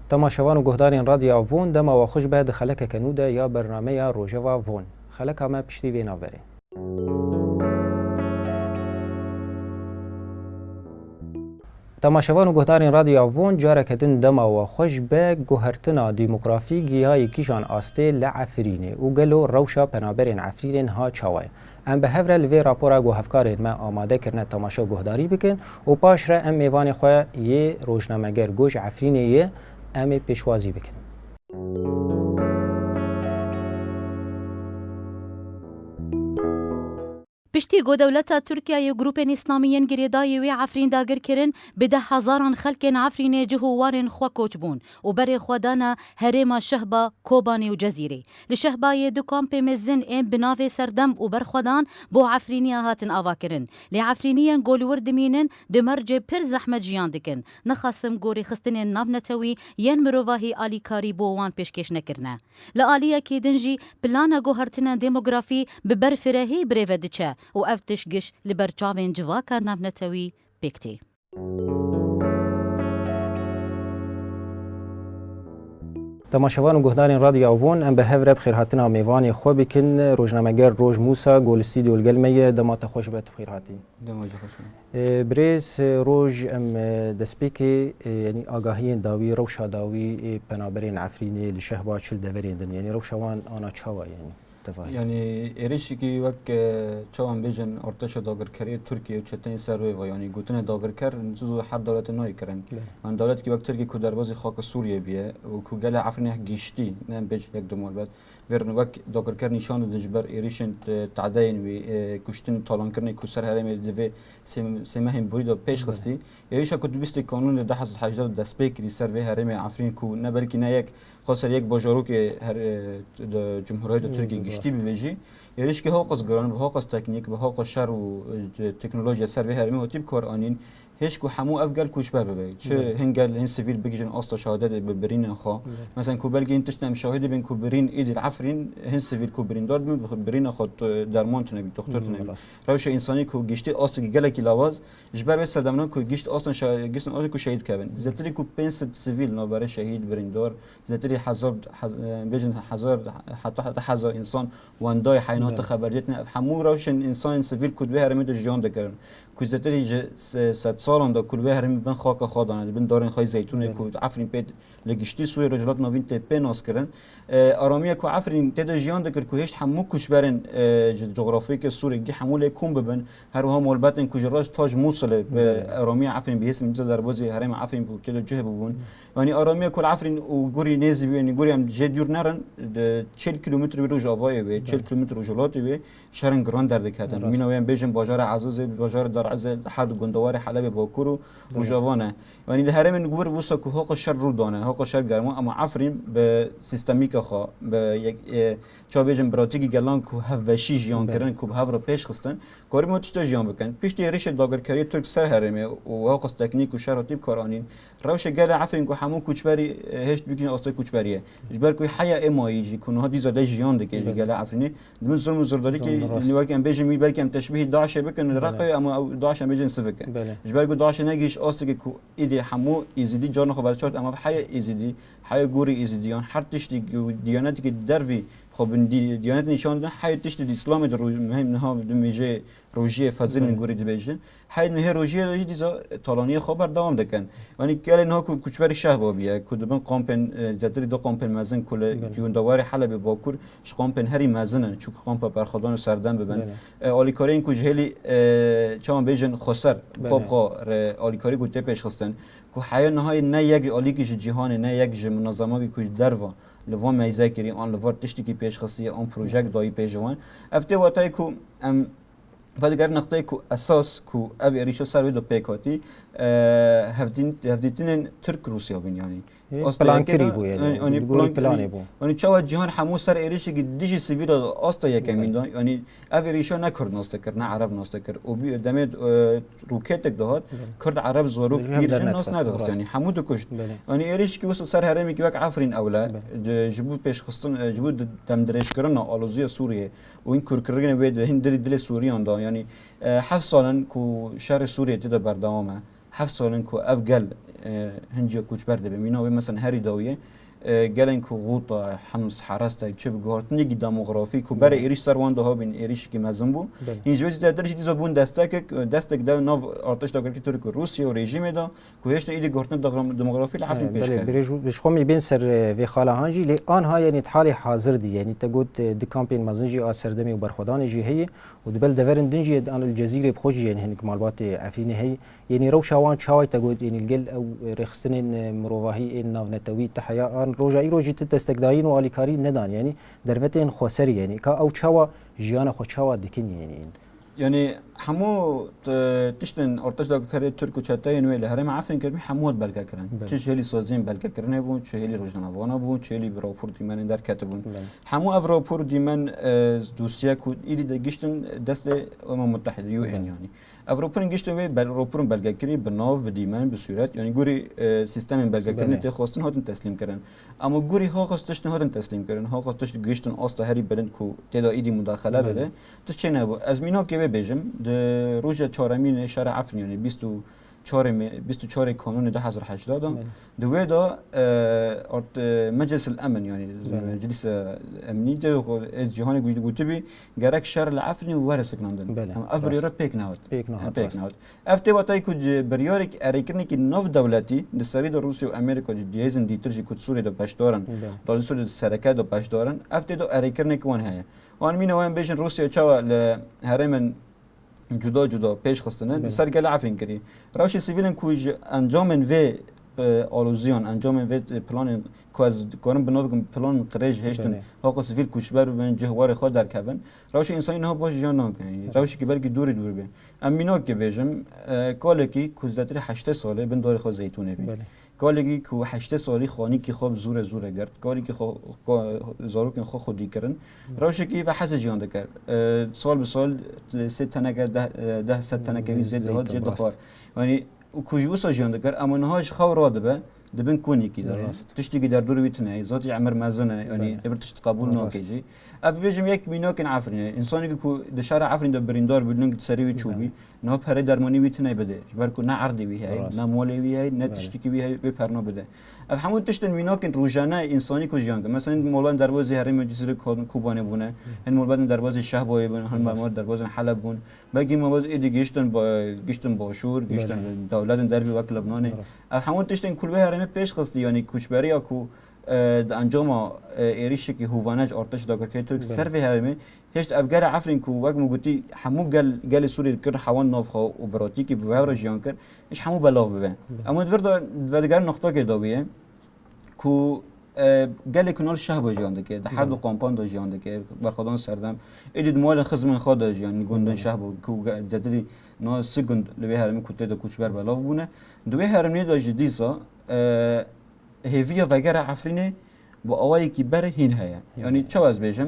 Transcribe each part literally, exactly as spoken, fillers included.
Temaşevan û guhdarên Radyoya Von, dema we xweş be di xelekeke nû de ya bernameya Rojeva Von. Xeleka me piştî vê navberê. Temaşevan û guhdarên Radyoya Von, careke din dema we xweş be. Guhertina demografî gihaye kîjan astê li Efrînê û gelo rewşa penaberên Efrînê niha çawa ye? Em bi hev re li vê rapora ku hevkarên me amade kirine temaşe û guhdarî bikin û paş re em mêvanê xwe yê rojnameger ku ji Efrînê ye, em ê pêşwazî bikin. Piştî ku dewleta Tirkiyeyê û grûpên îslamî yên girêdayî wê Efrîn dagir kirin, bi deh hezaran xelkên Efrînê cih û warên xwe koç bûn û berê xwe dane herêma Şehba, Kobanê û Cezîrê. Li Şehbayê du kampê mezin ên bi navê Serdemb û Berxwedan bo Efrîniya hatin avakirin. Lê Efrîniyên ku li wir dimînin di mercê pir zehmet jiyan dikin. Nexasim ku rêxistinên navnetewî yên mirovahî alîkarî bo wan pêşkêş nekirine. Li aliyekî din jî plana guhertina demografî bi berfirehî birêve diçe û ev tişt giş li ber çavên civaka navnetewî pêk tê. Temaşevan û guhdarên Radyoya Von, em bi hev re bi xêrhatina mêvanê xwe bikin. Rojnameger Roj Mûsa, ku li stûdyo li gel me ye, dema te xweş be, tu xêr hatî. Dema jî xweş be. E, birêz, e, Roj, em, e, destpêkê, e, yanî agahiyên dawî, rewşa dawî, e, penaberên Efrînê li Şehba çi li deverên din, yanî rewşa wan ana çawa ye, yanî? Tevahî. Yanî êrişekî wek, e, çawa em bêjin, artêşa dagirkeriyê Tirkiye û çetenên ser wê ve, yanî gotine dagirker, zû zû her dewletê nayê kirin. Bele. Yanî dewletekî wek Tirkiye ku derbazî xaka Sûriye bûye û ku gelê Efrînê giştî, ne em bêjin yek du malbet, vêrin wek dagirker nîşan didin ji ber êrişên te-, tedeyên wî, e, kuştin, talankirinê ku ser herêmê di vê sê, sê mehên borî de pêş Bele. xistî. Êrişa ku di bîstê Kanûnê du hezar hejdeh de dest pê kirî ser vê herêmê Efrîn ku ne belkî ne yek, xwe ser yek bajarokê her, e, di Cumhuriyeta Tirkiyê giştî bibêjî. Êrişkê haqas giran, bi haqas teknîk, bi haqas şer û, e, teknolojiya ser vê herêmê hatî bi kar anîn. Hêj ku hemû ev gel koçber bibe. Çi Bele. hin gel, hin sivîl bigihîjin asta şehadetê bi birînên xwe. Bele. Mesela ku belkî hin tişt em şahidê bin ku birîn êdî li Efrîn, hin sivîl ku birîndar bin, bi birîna xwe tu-, derman tune bî, doktor tune bî. Rast. Rewşa însanî ku giştî astekî gelekî lawaz, Ji ber vê sedemna ku gişt astin şe-, giştin astin ku şehîd kevin. Zêtirî ku pênc sed sivîl navbere şehîd, birîndar, zêtirî hezar, hez-, e, bêjin hezar, heta, heta hezar însan wendayê heyna hate Bele. xeber cêtine. Ev hemû rewşên însanên sivîl ku di vê herêmê de jiyan dikirin. Ku zêtirî ji se-, sedsalan de ku li vê herêmê bin xaka xwe dane, di bin darên xwe zeytûnê Bele. ku Efrîn pê li giştî Sûriyê Rojhilat Navîn tê pê naskirin. E, aramiya ku Efrîn tê de jiyan dikir, ku hêşt hemû koçberên, e, ji cografyeke Sûriyê gî hemû lê kom bibin, her wiha malbetên ku ji reş ta ji Mûsilê bi Belê. aramiya Efrîn bi hêsên dîsa derbazî herêma Efrîn bû, tê de cih bibûn. Yanî aramiya ku li Efrîn û gorî nêzî wê, yanî gorî em jê dûr nerin, di çil kîlometre wê rojavayê wê, çil Belê. kîlometre rojhilatê wê, şerin giran derdiketin. Rast. Mîna wê em bêjin bajara Ezazê, bajara Dar Ezê, her du gundewarê Helebê Bakur û Belê. Rojava ne. Yanî li herêmên wir wisa ku hoqa şer rû dane, hoqa şer germa, ama Efrîn bi sîstemîka xwe, bi yek, e, çawa bêjin, biratîkî gelan ku hevbeşî jiyan Belê. kirin, ku bi hev re pêş xistin, karî me tişta jiyan bikin. Piştî êrişê dagirkeriyê Tirk ser herêmê û hoqa teknîk û şer hatî bi kar anîn, rewşê gelê Efrîn ku hemû koçberî, e, hêşt bigihîjin astê koçberiyê. Ji ber ku heya êmayî jî ku niha dîsa lê jiyan dike ji Belê. gelê Efrînê, di bin zulm û zordarîkê Zulm, rast. wek em bêjin wî belkî em teşbîhî DAIŞê bikin li Belê. Reqê ama ew DAIŞ em bêjin sivik e. Belê. Ji ber ku DAIŞê negihîşt asteke ku Îdî hemû Êzidî carna xwe veşart, em ev heya Êzidî, heya gorî Êzidiyan, her tiştî ku diyanetekî dervî xwe bin dî-, diyanet nîşan didin, heya tiştî di Îslamê de roj-, mihim niha di mêjê rojiyê fezilên Belê. gorî dibêjin. Heya mihê rojiyê de jî dîsa talaniya xwe berdewam dikin. Yanî gelê niha ku koçberî Şehba bûye, ku di bin kampên, e, zêtirî du kampên mezin ku li Belê. gundewarê Helebê Bakur ji kampên herî mezin in, çunku kampa Berxwedan û Serdemb bibin. Belê. E, alîkariyên ku ji hêlî, e, çawan bêjin xweser, Belê. xwe bi xwe re alîkarî ku tê pêşxistin, ku heya niha ne yek alîkî ji cîhanê, ne yek ji munezemakî ku ji derva li van meyze kirî, an li van tiştekî pêşxistî, an projek dayî pêş wan. Ev tê watayê ku em vedigerin nexteyê ku esas ku ev êrîşa ser wê de pêk hatî, e, hevdîn-, hevdîtinên Tirk-Rûsya bûn, yanî. Yanî asta plankirî yekê de, bû, yanî, yanî, yanî, li gorî plan-, planê bû. Yanî çawa cîhan hemû ser êrişekî dijî sivîl de asta yekemîn da, yanî ev êrişa ne Kurd nas dikir, ne Ereb nas dikir. Û bî-, demê, e, roketek dihat, Kurd, Ereb, zarok, pîr, jin nas nedixist. Yanî hemû dikuşt. Yanî êrişekî wisa ser herêmekî wek Efrîn ewle, ji, ji bo pêşxistin, e, ji bo di-, demdirêjkirina aloziya Sûriyê û hîn kûrkirinê wê di hin dilê, dilê Sûriyan da. Yanî, e, heft sal in ku şerê Sûriyê tê de berdewam e. Heft sal in ku ev gel, e, hincî koçber dibe. Mîna wê mesela herî dawiyê, e, gelên ku Xûta, Hems, Hereste, çi bi guhartinekî demografî ku berê êrîş ser wan de habîn, êrîşekî mezin bû. Hîn ji wê zêdetir jî dîsa bûn destekek, e, destek de nav artişdagirkî Tirk û Rûsya û rejîmê de ku hêşta îdî guhartin demogra-, demografî li Efrîn pêş keve. Belê, belê, ji xwe em ê bên ser, e, vê xala han jî, lê anha, yanî, di halê hazir de, yanî, te got, e, di kampên mezin jî a serdemê û berxwedanê jî heye û di ber deverên din jî, an li Cezîrê bi xwe jî, yanî, hinek malbatê Efrînê heye. Yanî rewşa wan çawa te got, yanî li gel ew rêxistinên, e, mirovahî ên navnetewî ti heya an roja îro jî ti destekdayîn û alîkarî nedan, yanî derfetên xweserî, yanî ka ew çawa jiyana xwe çawa dikin, yanî? Yanî hemû, e, tiştên artêşdagirkerê Tirk û çeteyên wê li herêma Efrîn kiribû, hemû hat belgekirin. Belê. Çi ji hêlî saziyên belgekirinê bû, çi hêlî rojnamevanan bû, çi hêlî bi rapor dîmenên derketibûn. Belê. Hemû ev rapor dîmen, e, dosye ku îdî de giştin destê Umem Mutehîde, U N, belê, yanî. Ev raporên giştin wê bel-, raporên belgekirî bi nav, bi dîmen, bi sûret, yanî gorî, e, sîstemên belgekirînê, belê, tê xwestin hatin teslîm kirin. Ama gorî haxas tiştin hatin teslîm kirin, haxas tişt giştin asta herî bilind ku tê de îdî mudaxele, belê, bibe, tişt çê nebû. Ez mînakê wê bêjim, di roja çaremînê şerê Efrînê, yanî bîst û çarê me-, bîst û çarê Kanûnê du hezar heştê de, belê, di wê de, e, art, e, Meclis el Emin, yanî, belê, Meclisa Emnî de xwe, ez cîhanê got-, gotibî, gerek şer li Efrînê were sekinandin. Belê, rast. Ama ev biryara pêk nehat. Pêk nehat, rast. Pêk nehat. Ev tê watayî ku ci-, biryarek erêkirinekî nav dewletî di serî de Rûsya û Amerîka jî, cihêzên dîtir jî ku di Sûriyê de beşdar in, belê, da li Sûriyê di sereke de beşdar in, ev tê de erêkirinek wan heye. Wan mîna wan bêjin Rûsya çawa li herêmên cuda cuda pêş xistine, li, belê, ser gelê Efrîn kirî. Rewşê sivîlên ku ji encamên vê, e, aloziyan, encamên vê, e, planên ku ez dikarim bi nav bikim planên qirêj hêştin, belê, haqa sivîl koçber bibin, cih warê xwe derkevin. Rewşê însanî niha baş jiyan nakin. Yanî, belê, rewşekî belkî dûrî dûr bê. Em mînak ki bêjim, e, kalekî ku zêdetirî heştê sal e bin darê xwe zeytûnê bî. Belê. Kalekî ku heştê salî xanîkî xwe bi zûre zûre girt. Kalekî xwe, xwe, zarokên xwe xwedî kirin. Rewşekî ve heze jiyan dikir. E, sal bi sal sê teneke, deh, e, deh sed teneke wî zêde dihat, zêde, rast, jê dixwar. Yanî, û ku ji wisa jiyan dikir, ama niha ji xew radibe, di bin konekî de ye. Rast. Tiştekî derdorê wî tune ye, zatî emir mezin e, yanî, belê, ev tişt qebûl, rast, nake jî. Ev bêjim yek mînakên Efrînê. Însanekî ku di şehra Efrîn de birîndar bû, ling di serê wî çûbî, belê, niha perê dermanî wî tune bide. Ji ber ku ne erdê wî heye, rast, ne malê wî heye, ne, belê, tiştekî wî heye, wê perna bide. Ev hemû tiştên mînakên rojane însanî ku jiyan dikin. Mesela, hin malbatên derbazî herêmê Cizîrê Ko-, Kobanê bûne, hin malbatên derbazî Şehbayê bûne, hin, rast, malbatên derbazên Heleb bûn. Belkî malbat êdî gihiştin ba-, gihiştin başûr, gihiştin, belê, dewletên dervî wek Lebnanê. Rast. Ev hemû tiştên ku li wê herêmê pêş xistî, yanî koçberiya ku, e, di encama, e, êrîşekî hovane ji artêşa dagirkerê Tirk, belê, ser vê herêmê hêşt ev gele Efrîn ku wek min gotî hemû gel, gelê Sûriyê kir hewan nav xwe û bi ratîkî bi hev re jiyan kir, hêşt hemû belav bibe. Belê. Em ê di vir de vedigerin noqtekê dawî ye. Ku, e, gelek nal Şehba jiyan dike, di her du, belê, kampan de jiyan dike, berxwedan serdem. Êdî di malên xizmên xwe de jiyan, gundên, belê, Şehba, ku ge-, zêdetirî niha sî gund li vê herêmê ku tê de koçber belav bûne. Di wê herêmê de jî dîsa, e, hêviya vegera Efrînê bi awayekî berê hîn heye. Hîn heye. Yanî çawa ez bêjim?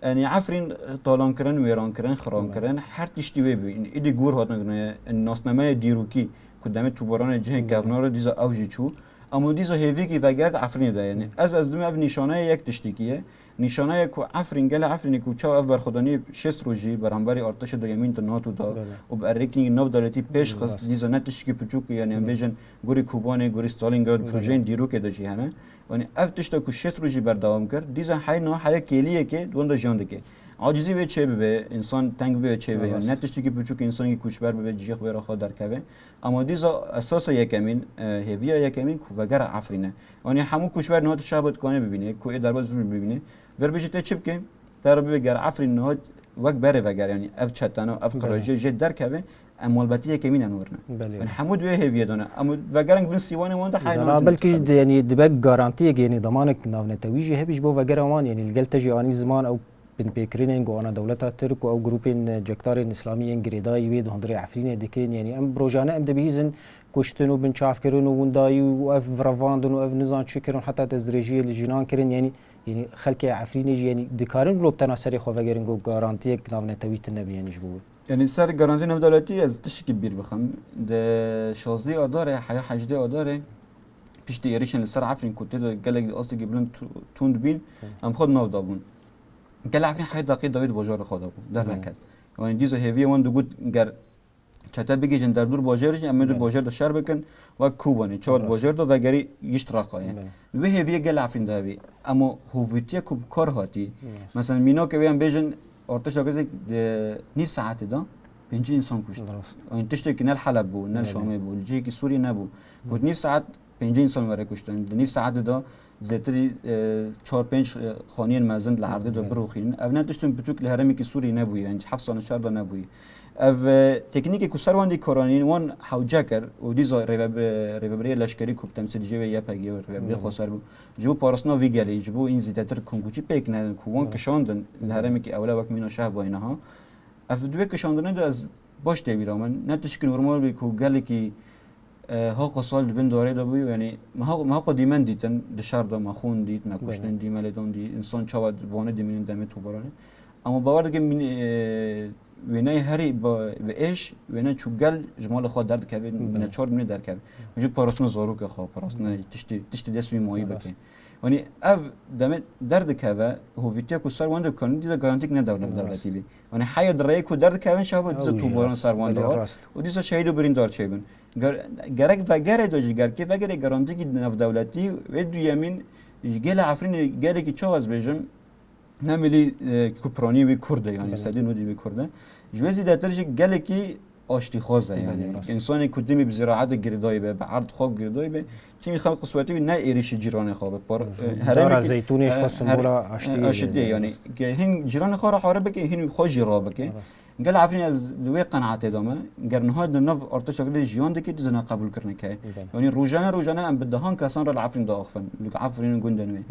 Yanî Efrîn talan kirin, wêran kirin, xiran, belê, kirin, her tiştî wê bû. Êdî gor hatin, nasnameya dîrokî ku demê tobaranê cihên, belê, kevnar dîsa ew jî çû. Ama dîsa hêviyekî vegert Efrînê de ye. Yanî, hmm, ez, ez dibim ev nîşaneya yek tiştekî ye. Nîşaneya ku Efrîn, gelê Efrînê ku çawa ev berxwedaniyê şêst rojî beramberî artêşa duyemîn de NATO da, belê, û bi erêkinî nav dewletî pêş, hmm, xist, rast, dîsa ne tiştekî piçûk e, yanî em, belê, bêjin gorî Kobanê, gorî Stalingrad, belê, projeyên dîrokê de jî hene. Yanî ev tişta ku şêst rojî berdewam kir, dîsa heyna heyek kêliyekê di wenda jiyan dike. Acizî wê çê bibe, însan teng bibe wê çê bibe. Yanî, rast, ne tiştekî piçûk, însankî koçber bibe, cihê xwe wê re xwe derkeve. Ama dîsa esasa yekemîn, e, hêviya yekemîn ku vegera Efrîn e. Yanî hemû koçber niha tu Şehba dikane bibîne, ku ê derbas bibîne. Ver bêje tê çi bike? Te re bibe ger Efrîn niha wek berê veger, yanî ev çetena, ev, belê, qirêjiya jê derkeve, em malbatî yekemîn em werine. Belê. Yanî hemû di wê hêviyê de ne. Em vegerin bin sîwanê wan de heyna, belê, jî belkî, yanî dibe garantiyek, yanî damanek navnetewî jî hebe ji bo vegera wan, yanî li gel te jî anî ziman ew binpêkirinên ku ana dewleta Tirk û ew grûpên cekdarên îslamî yên girêdayî wê di hundirê Efrînê dikin. Yanî em rojane em dibihîzin kuştin û binçavkirin û windayî û ev virevandin û ev nizan çi kirin, heta destdirêjiyê li jinan kirin. Yanî, yanî xelkê Efrînê jî, yanî dikarin wilo bi tena serê xwe vegerin ku garantiyek navnetewî tune be, yanî ji bo we. Yanî ser garantî navdewletî ez tiştekî bîr bixim. Di şazdî Adarê, heya hejdê Adarê, piştî êrişên li ser Efrîn ku tê de gelek di astekî bilind tu-, tund bîn, em xwe di nav de bûn. Gel Efrîn heyt deqî dawî di bajarê xwe de bû, derneket. Yanî dîsa hêviyê wan digot, ger çete bigihîjin derdor bajarê jî, em ê di bajar de şer bikin, wek Kobanê, çawa di bajar de vegerî gişt Reqayê. Wê hêviyê gel Efrîn de hebî. Ema hovîtiye ku bi kar hatî, mesela mînakê wê em bêjin, artêşa Tirk di nîv saetê de pêncî însan kuşt. Yanî tiştekî ne li Heleb bû, ne li Şamê bû, li cihekî Sûriyê nebû. Ku di nîv saet pêncî însan were kuştin. Di nîv saetê de zêtirî, e, çar pênc, e, xaniyên mezin li erdê de birûxînin. Ev ne tiştin piçûk li herêmekî Sûriyê nebûye, yanî heft sal şer de nebûye. Ev, e, teknîkê ku ser wan dî karanîn, wan hewce kir û dîsa rêveb-, rêveberiya leşkerî ku bi temsîlciyê wê Y P G wê rêveberiya xweser bû. Ji bo parastina vî gelî, ji bo în zêdetir komkuçî pêk nedin ku wan kişandin li herêmekî ewle wek mîna şeh bayî niha. Ev di wê kişandinê de ez baş têbîra min. Ne tişkî normal bî ku gelekî, e, haqo sal di bin darê de bû. Yanî me haq-, me haqo dîmen dîtin, di şer de me xûn dît, me kuştin dî, me lêdan dî, însan çawa di wane dimînin demê tobaranê. Ama bawer dikim min, e, wêneyê herî ba-, bi êş, wêne çû gel ji malê xwe derdikeve, neçar dimîne derkeve. Ji parastina zarokê xwe, parastina tiştî, tiştî dest wî mayî bike. Yanî ev demê derdikeve, hovîtiya ku ser wan de bikanî, dîsa garantîk ne dewlet dewletî bî. Yanî heya di rêyê ku derdikevin şaba dîsa tobaran ser wan de hat û dîsa şehîd û birîndar çêbin. Ger-, gerek vegerê de jî, gerkê vegerê garantîkî navdewletî wê duyemîn ji gelê Efrînê gelekî çawa ez bêjim, ne milî, e, ku piranî wî Kurd e, yanî sedî nodî wî Kurd e. Ji wê zêdetir jî gelekî aştîxwaz e, yanî. Însanê ku timî bi ziraetê girêdayî be, bi erd xwe girêdayî be, timî xelq siwetî wî ne êrîşî cîranê xwe be. Par-, e, herêmekî, zeytûnê e, xwe her-, simbola e, aştiyê aşitiyê ye, yanî. Ke hîn cîranê xwe re hare bike, hîn xwe jî rabike. Gel Efrîn ez di wê qenaetê de me. Ger niha di nav artêşa Tirkiyê jiyan dike, dîsa ne qebûlkirinek heye. Yanî rojane rojane em bi dehan kesan re li Efrîn diaxivin. Li Efrîn û gundên wê.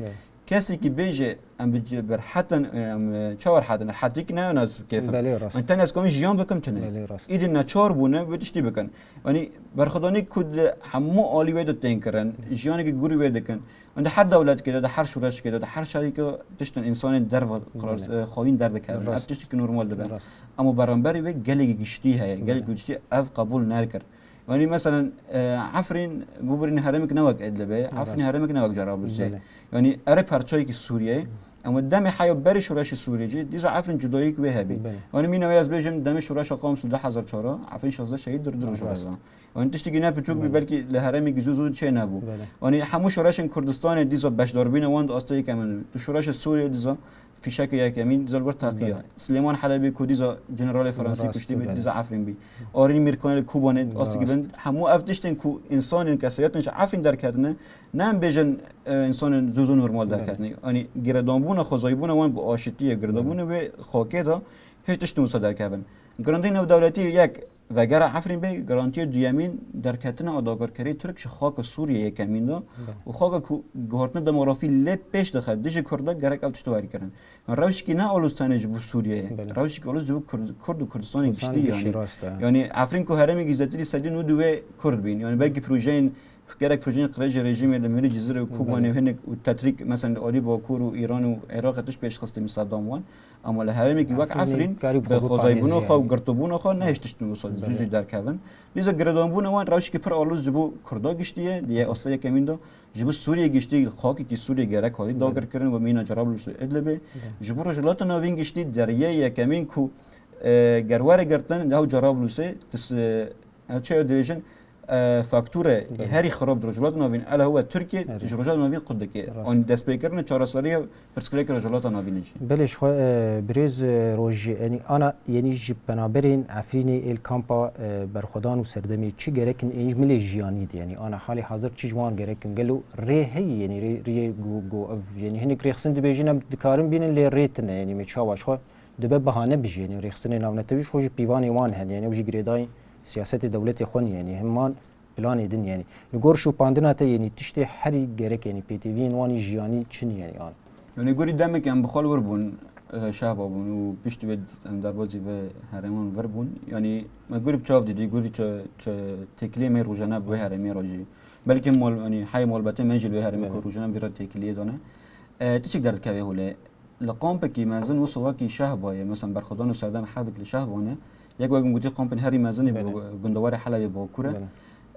Kesekî bêje em bi ce-, berhetin, em, çawa rehetin, rehetîk ne nas kêfim. Belê rast. Em tenê ez kamin jiyan bikim tune. Belê rast. Îdî neçar bûne, bi tiştî bikin. Yanî berxwedanî ku di hemû alî wê de tên kirin, jiyanekî gurî wê dikin. Em di her dewletkê de, di her şoreşkê de, di her şerîkê de tiştin însanên derve xilas, e, xayîn derdikevin. Ev tiştekî normal dibe. Rast. Ama beramberî wê gelekî giştî heye. Gelekî giştî ev qebûl nekir. Yanî, meselen, e, Efrîn, bibirîn herêmek ne wek Idlibê, Efrîn herêmek ne wek Cerablusê. Belê. Yanî, ere parçayekî Sûriyeyê. Ama demê heya berî şoreşê Sûriyê jî, dîsa Efrîn cudayîk wê hebî. Belê. Yanî, mîna wê ez bêjim, demê şoreşa Qamûs du hezar çar, Efrîn şazdeh şehîd, dir, dir rojane. Yanî, tiştekî ne piçûk bî, belkî li herêmekî zû zû çê nebû. Belê. Yanî, hemû şoreşên Kurdistanê dîsa beşdarbûna wan di astê yekemîn de. Tu şoreşê Sûriyê dîsa fîşeke yekemîn dîsa li wir teqiya. Belê. Silêman Helebî ku dîsa generalê Fransî kuştî bî, dîsa Efrîn bî. Arîn Mîrkanê li Kobanê, astî bilind. Hemû ev tiştên ku însanên kesayetên ji Efrîn derketine, ne em bêjin, e, însanên zû zû normal derketine. Yanî girêdanbûna xwezayîbûna wan bi aşitiyê, girêdanbûna wê xakê de hê tiştên wisa derkevin. Garantî navdewletî yek vegera Efrîn bê, garantiya duyemîn derketina adakarkerê Tirk ji xaka Sûriyê yekemîn de û xaka ku guhartina demografî lê pêş dixe dijî Kurda gerek ev tişt werî kirin. Rewşekî ne alûz tenê ji bo Sûriyeyê. Belê. Rewşekî alûz ji bo Kurd, Kurd û Kurdistanê giştî, yanî. Rast e. Yanî Efrîn ku herêmekî zêtirî sedî nod wê Kurd bîn. Yanî belkî projeyên, gerek projeyên qirêjê rejîmê li Mirî Cizîrê û Kobanê hinek û Tetrîk, mesela li alî Bakur û Îran û Iraqê tişt pêş xistî Seddam wan. Ama li herêmekî wek Efrînê Efrîn, bi xwezayîbûna xwe û girtibûna xwe nehişt tiştin wisa zû zû derkevin. Lîza girêdanbûna wan rewşekî pir alûz ji bo Kurda giştî ye, di yê asta yekemîn de. Ji bo Sûriyê giştî, xakekî Sûriyê gerek hatî dagirkirin, wek mîna Cerablusê û Idlibê. Ji bo Rojhilata Navîn giştî deriyê yekemîn ku, e, ger were girtin, di hew Cerablusê, dis-, e, ew çawa dibêjin, e, faktûre herî xirab di Rojhilata Navîn, ele hewe Tirkiye, ji Rojhilata Navîn qut dike. Rast. An destpêkirine çareseriya pirsgirêkê Rojhilata Navînê jî. Belê ji xwe, e, birêz, e, Rojî, yanî ana, yanî ji penaberên Efrînê êl kampa, e, berxwedan û serdemê çi gerekin ên ji milê jiyanî de, yanî ana halê hazir çi ji wan gerekin? Gelo rê heye, yanî rê, rê go, go ev, yanî hinek rêxistin dibêjin em dikarin bînin lê rê tine, yanî me çawa ji xwe dibe bahane bijî, yanî rêxistinê navnetewî ji xwe ji pîvanê wan hene, yanî ew jî girêdayî siyasetê dewletê xwe nî, yanî heman planê din, yanî. Li gor şopandina te, yanî tiştê herî gerek, yanî pêtiviyên wan î jiyanî çi ne, yanî an? Yanî gorî demek em bi xwe li wir bûn. e, şehba bûn û piştî wê derbazî vê herêman vir bûn. Yanî me gurî bi çav dîtî, gurî çi, çi têkiliyê me rojane bi wê herêmê re jî. Belkî mal, yanî heyê malbatê me jî li wê herêmê ku rojane vî re têkiliyê dane. E, tiştek derdikeve holê. Li kampekî mezin wisa wekî şehba ye, mesela Berxwedan û Serdem her dik li şehba ne. Yek wek min gotî kampên herî mezin ê bi gundewarê Helebê Bakur e.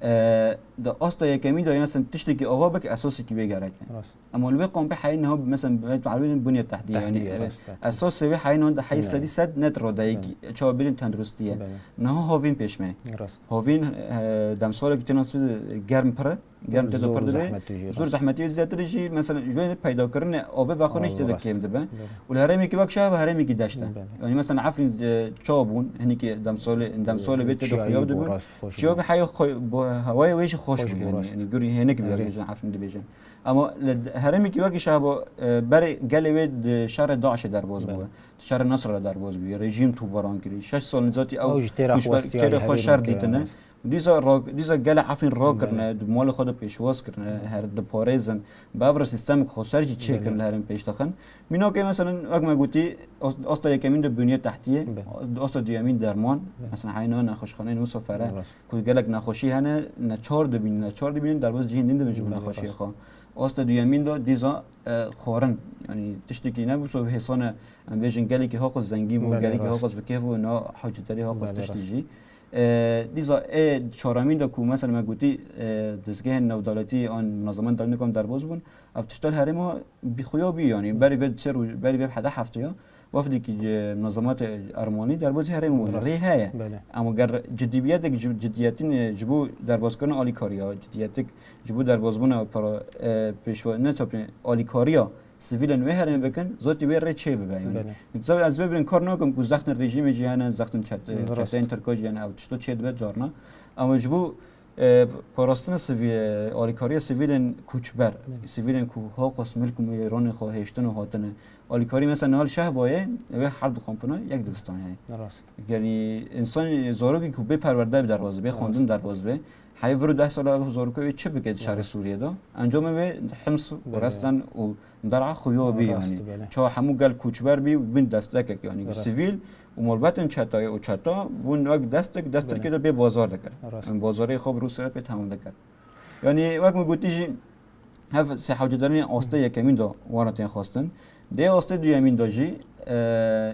E, di asta yekemî de, mesela tiştekî ava bike, esasekî wê gerek e. Ema li wê kampê heyî niha, mesela, bi erebî bûne tehdî, yanî, e, esasê wê heyî niha heyî sedî sed net radeyekî, çawa bêjin tenduristî ye. Niha havîn pêş me. Havîn, e, demsalekî têna germ pir e, germ tê de pir dibe. Zor zehmetî ye, zêdetir jî, mesela, ji wê peydakirinê avê vexwe nîşte de kêm dibe. Û li herêmekî wek şehba herêmekî deşt e. Yanî, mesela, Efrîn, e, çawa bûn, hinekî demsalê, demsalê wê tê de xuya dibûn. Çiya bi heyê xwe, bi hewayê wê jî xweş bû, yanî, yanî gurî hênik bû, yanî, Efrîn dibêjin. Ema li herêmekî wekî şehba, e, berê gelê wê di şerê DAIŞê derbas bûye. Di şerê Nasra de derbas bûye. Rejîm topbaran kirî. Şeş sal nizatî ew têra xwe şer dîtine. Dîsa ra-, dîsa gelê Efrîn rakirine, di malê xwe de pêşwaz kirine, her diparêzin. Bi ev re sîstemek xweser jî çêkirin li herêm pêş dixin. Mînakê, mesela, wek me gotî, as-, asta yekemîn de bûniye tehtiyê, asta duyemîn derman, mesela, heyna nexweşxaneyên wisa fere, ku gelek nexweşî hene, neçar dibînin, neçar dibînin, derbas cihên din dibin ji bo nexweşiyê xwe. Asta duyemîn de dîsa, e, xwarin, yanî tiştekî ne wisa hêsan e, em bêjin gelekî haqis zengîn bû, gelekî haqis bi kêf bû, na hewcedarî haqis tiştî jî. E, dîsa ê çaremîn de ku, mesela, me gotî, e, dezgehên navdewletî an munazeman dewletî derbas bûn, ev tişta li herêma bi xuya bî, yanî berî vê sê roj, berî vê hede hefteya, wefdekî ji munazematê Ermanî derbasî herêmê bûn. Rê heye. Ama ger cidîbiyetek ji, cidiyetîn, e, ji bo derbaskirina alîkariya, cidiyetek ji bo derbasbûna para, e, pêşwa-, ne sapê alîkariya sivîlên wê herêmê bikin, zotî wê rê çê bibe, yanî. Tabii ez vê birin kar nakim ku zextên rejîmê jî hene, zextên çet-, çeteyên Tirka jî hene, ew tişto çê dibe carna. Ama ji bo, e, parastina sivî-, alîkariya sivîlên koçber, sivîlên ku haqas milk û mêronê xwe hêştin û hatine. Alîkarî, mesela, niha li Şehbayê, wê her du kampina yek dibistan heye. Yanî, însanî zarokî ku bê perwerde derbas be, bê xwendin derbas be, heyî vir û deh sala ev zarokê wê çi bike di şerê Sûriyê de? Encamê wê Hims û Restan û Der'a xuya bî, yanî. Çawa hemû gel koçber bî û bin destekek, yanî, sivîl û malbatên çetayê û çeta bûn wek destek, dest Tirkiye de bê bazar dikir. Yanî, bazarê xwe bi Rûsya pê temam dikir. Yanî, wek min gotî jî, hev sê hewcedarînên astê yekemîn de wana tên xwestin. Dê astê duyemîn de jî, e,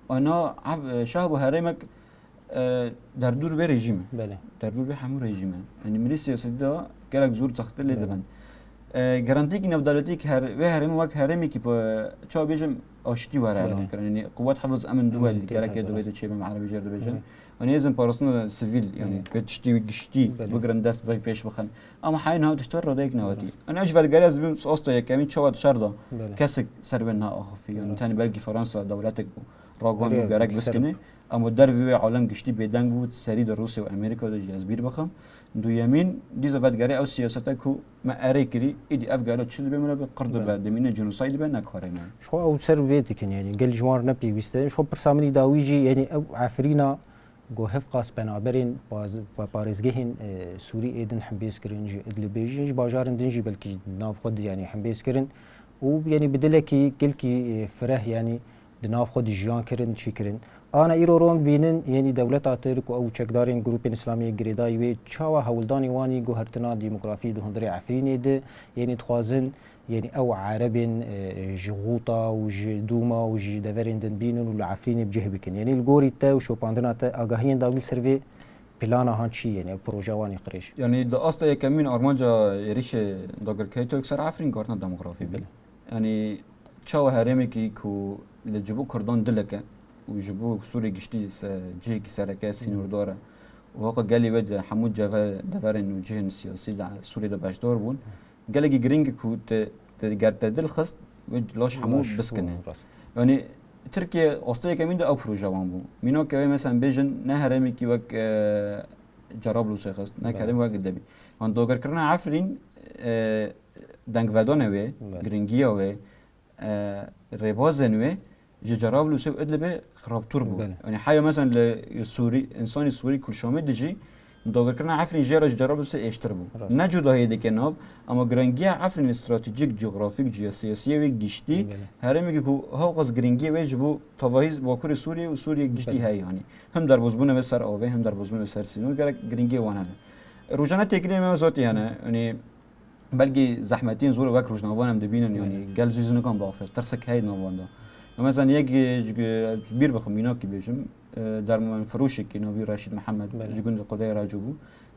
ana ev, e, şehb û herêmek, e, derdûr vê rejîm e. Derdûr vê hemû rejîm e. Yanî milî siyasetî de gelek zor zextê lê dibin. E, garantiyekî navdewletî ki her, vê herêmê wek herêmekî, çawa bêjim, aştî were elan kirin. Yanî quwet hifz emin duwel, gerek ê duwel de çêbe, me erebî jê re dibêjin. Yanî êzin parastina sivîl, yanî vê tiştî wî giştî bigirin dest, bi pêş bixin. Ama heyî niha tişt radeyek nehatî. Yanî ev ji vedigeriya ez dibim asta yekemîn çawa di şer de kesek ser wê neaxifî. Yanî tenê belkî Fransa dewletek bû, ragihan bû gerek biskine. Ama dervî wê alem giştî bêdeng bû, serî de Rûsya û Amerîka de jî ez bîr bixim. Duyemîn, dîsa vedigere ew siyasete ku me erê kirî, îdî ev gelo çi dibe, min re bi qir dibe, dimîne, cînosayd dibe, ne karê me. Ji xwe ew ser vê dikin, yanî gel ji wan re ne pêwîst e. Ji xwe pirsa min î dawî jî, yanî ew Efrîna ku hevqas penaberên paz-, pa-, parêzgehên, e, Sûrî ê din hembêz kirin, ji Idlibê jî, ji bajarên din jî belkî di nav xwe de, yanî hembêz kirin û, yanî bi dilekî gelkî, e, fireh, yanî di nav xwe de jiyan kirin, çî kirin. Ana îro rong bînin, yanî dewleta Tirk û ew çekdarên grûpên îslamî yê girêdayî wê çawa hewldanê wan î guhertina demografî di hundirê Efrînê de, yanî dixwazin, yanî ew erebên, e, ji Xûta û ji Dûma û ji deverên din bînin û li Efrînê bi cih bikin. Yanî li gorî te û şopandina te agahiyên dawî li ser vê plana han çi, yanî ev projeya wan î qirêj? Yanî di asta yekemîn armanca êrîşê dagirkerî Tirk ser Efrîn guhertina demografî bû. Belê. Yanî çawa herêmekî ku li ji bo Kurdan dilek e û ji bo Sûrê giştî se-, cihekî sereke, sînordar e û haqa gelê we di hemû ceve-, deverên û cihên siyasî de Sûriyê de beşdar bûn, gelekî giring e ku te, te ger te dil xist, wê laş hemû biskine. Yanî Tirkiye asta yekemîn de ew proje wan bû. Mînak ew ê, mesela, bêjin ne herêmekî wek, e, Cerablusê xist, ne herêmekî wek Idlibê. An dagirkirina Efrîn, e, dengvedana wê, giringiya wê, e, rêbazên wê ji Cerablusê û Idlibê xirabtir bû. Belê. Yanî heya, mesela, li Sûrî, însanî Sûrî ku li Şamê dijî, Dagirkirina Efrîn jê re ji cara bise êştir bû. Rast. Ne cudahiyê dike nav, ama girangiya Efrînê stratejîk, cografîk, ciyasiyasiyê wê giştî, Belê. herêmekî ku hewqas giringiyê wê ji bo tevahî Bakurê Sûriyê û Sûriyê giştî Belê. heye, yanî hem derbozbûna wê ser avê, hem derbozbûna wê ser sînor gerek giringiyê wan hene. Rojane têkiliyên me zotî hene, yanî belkî zehmetiyên zor wek rojnavan em dibînin, yanî Belê. gel zû zû nikan biaxivin, tirsek heye di nav wan de. Ya mesela yek, e, ji, e, bîr bixim, mînakî bêjim, e, dermanfiroşekî navî Reşîd Mihemed Belê. ji gundê Qudeyê Reco bû.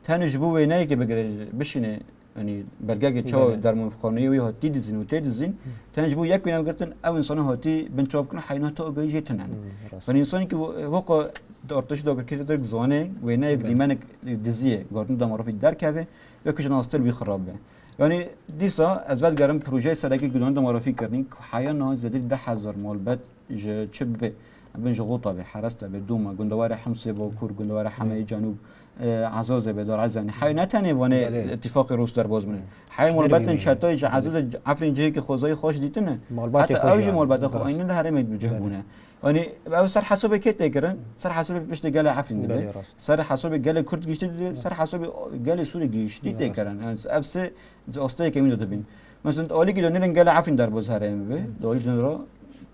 Tenê ji bo wêneyekê bigire, bişîne, yanî belgekê çawa Belê. dermanxaneyê wî hatî dizîn û tê dizîn, Hı. tenê ji bo yek wêne girtin, ew însana hatî bin çav kirin, heyna ta agahî jê tune ne. Hı, rast. Yanî însanekî wo-, weka artêşî dagirkirî tirk zanê, wêneyek Belê. dîmenek diziyê, guhertin demarafî derkeve, ya ku ji nastir wî xirab be. Yanî dîsa ez vedigerim projeyê serekî guhertin demarafî kirinî, ku heya niha zêdetirî deh hezar malbet ji çi bibe, bin ji Xota be, Heresta be, Dûma, gundewarê Himsê Bakur, gundewarê Hemeyê Hı. Cenûb, e, Ezazê be, Dar Ezanî. Heyê ne tenê vanê Belê. îtîfaqê Rûs derbaz bine. Hı. Heyê Ji malbetên dervî çetayê ji Belê. Ezazê, Efrîn cihekî xwezayî xweş dîtine. Malbatê Heta xwe ew jî jî malbetê xwe Rast. aynî li herêmê bi cih Belê. bûne. Yanî ew ser hesabê kê tê kirin? Ser hesabê piştê gelê Efrîn dibe. Belê, rast. Ser hesabê gelê Kurd giştî dibe, ser hesabê gelê Sûrî giştî tê Rast. kirin. Yanî ev sê di astê yekemîn de dibîn. Mesela alîkî de nêrin gelê Efrîn derbaz herêmê be, di alîkî de re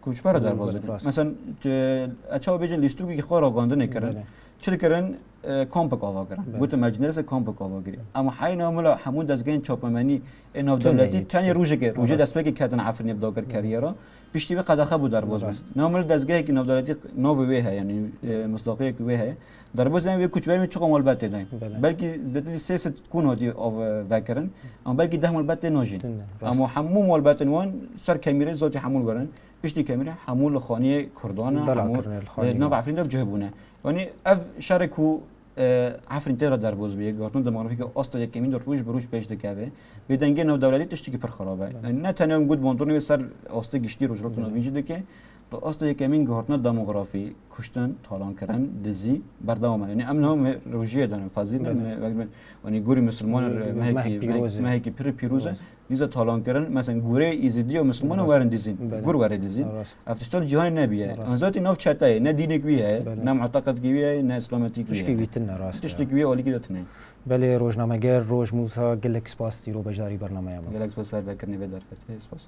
koçber Belê, derbaz dikin. rast. Mesela, e, çawa bêjin lîstikekî xwe ragandinê kirin. Belê. Çi dikirin? E, kampek ava kirin. Belê. Gotin mecnêrse kampek ava kirî. Ama heyna mila hemû dezgehên çapemenî ê navdewletî Tune tenê yetiştin. rojekê, rojê Rast. destpêkê ketin Efrînê bi dagirkeriyê re. Piştî vê qedexe bû derbaz bin. Rast. Namil dezgehekî navdewletî navê wê heye, yanî, e, misdaqiyekî wê heye. Derbaz em wê koçberên çiqa malbetê dayîn. Belê. Belkî zêdetirî sê sed kûn hatî av, e, vekirin, ama belkî deh malbet tê najîn. Tune, rast. Ama hemû malbetên wan ser kemîrê zotî hemû werin. Piştî kemîrê hemû li xaniyê Kurdan e, Bela hemû kirine li li xaniyê nav wan. Efrîn de cih bûne. Yanî ev şerê ku, e, Efrîn tê re derbaz bûye, guhertina demografîk asta yekemîn de roj bi roj pêş dikeve. Bêdengiyê navdewletî tiştekî pir xirab e. Belê. Yanî ne tenê em got bandornê wê ser astê giştî Rojhilata Belê. Navîn jî dike. Di asta yekemîn guhertina demografî, kuştin, talankirin, dizî berdewam e. Yanî em niha me rojiyê de ne, fezîl ne, Belê. me, wek me, yanî gorî misilman Gorî re mehekî, mehek pîroz e. mehekî pir pîroz e. Rast. Dîsa talankirin, mesela gorê Êzidî û misilmanan Rast. werin dizîn. Belê. Gur were dizîn. Rast. Ev tişt li cîhanê nebiye. Rast. An zatî nav çete ye, ne dînek wî heye, Belê. ne muteqedkî wî heye, ne îslametîkî wî Tişkî heye. wî tune rast Tiştek e. wî alîkî de tune. Belê, rojnameger Roj Mûsa, gelek spas îro beşdarî bernameya me. Gelek spas ser vekirinê vê derfetê. Spas.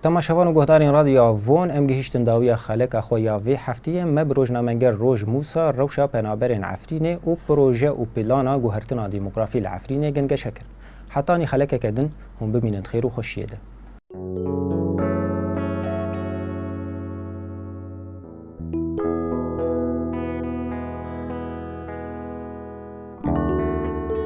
Temaşevan û guhdarên Radyoya Von, em gihîştin dawiya xeleka xwe ya vê heftiyê. Me bi rojnameger Roj Mûsa rewşa penaberên Efrînê û proje û plana guhertina demografî li Efrînê gengeşe kir. Hetanî xelekeke din, hûn bimînin di xêr û xweşiyê de.